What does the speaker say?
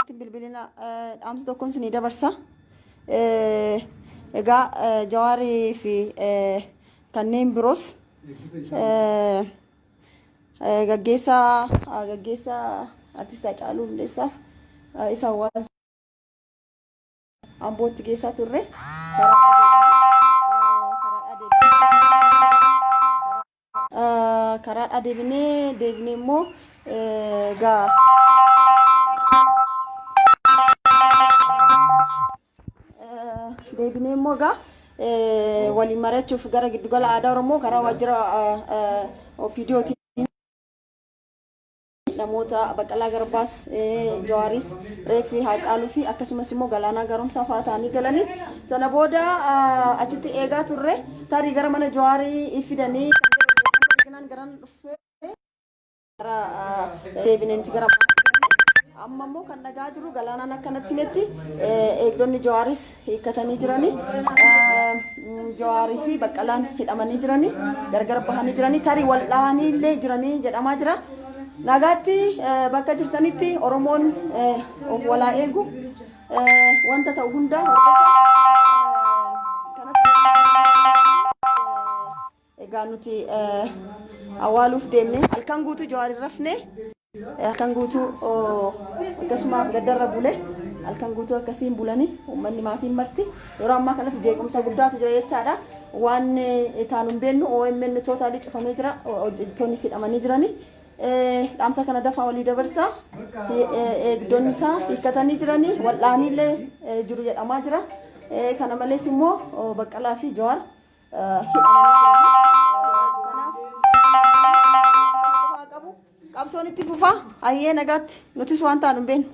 Natti hin bilbilina dhaamsa tokkoon isinii dabarsa. Egaa Jawaarii fi kanneen biroos gaggeessaa gaggeessaa artist Haacaaluu Hundeessaaf isa awwaalcha Ambootti geessaa turre. Karaa deebinee karaadhaa deebinee deebinee immoo egaa deebinee immoo egaa waliin mari'achuuf gara giddugala aadaa Oromoo karaa waajjira OPDOtiin namoota Baqqalaa Garbaas, Jawaaris, Reeffi Haacaaluu fi akkasumas immoo Galaanaa Gaaromsaa fa'aa ta'anii galanii sana booda achitti eegaa turre tarii gara mana Jawaarii fidanii kan jedhu odeeffannoo arginaan garan dhufee gara deebinee nuti gara amma immoo kan dhagaa jiru Galaanaan akkanatti himetti eegdonni Jawaaris hiikkatanii jiranii Jawaarii fi Baqqalaan hidhamanii jiranii gargar bahanii jiranii tarii wal dhahanii illee jiranii jedhamaa jira. Nagaatti bakka jirtanitti Oromoon of walaa eegu wanta ta'u hunda hordofa. Kanatti egaa nuti awwaaluuf deemne halkan guutuu Jawaar hin rafne. Halkan guutuu akkasuma gaddarra bule halkan guutuu akkasiin bulanii uummanni maatiin marti yeroo ammaa kanatti jeequmsa guddaatu jira jechaadha. Waan taanu hin beeknu OMN tootaalii cufamee jira hojjettoonnis hidhamanii jirani. Dhaamsa kana dafaa walii dabarsaa eegdonni isaa hiikkatanii jiranii wal'aanii illee jiru jedhamaa jira. Kana malees immoo Baqqalaa fi Jawaar hidhamanii jiranii. Kanaaf kana qofaa qabu. Qabsoon itti fufa. Hayyee nagaatti nutis waan taanu hin beeknu.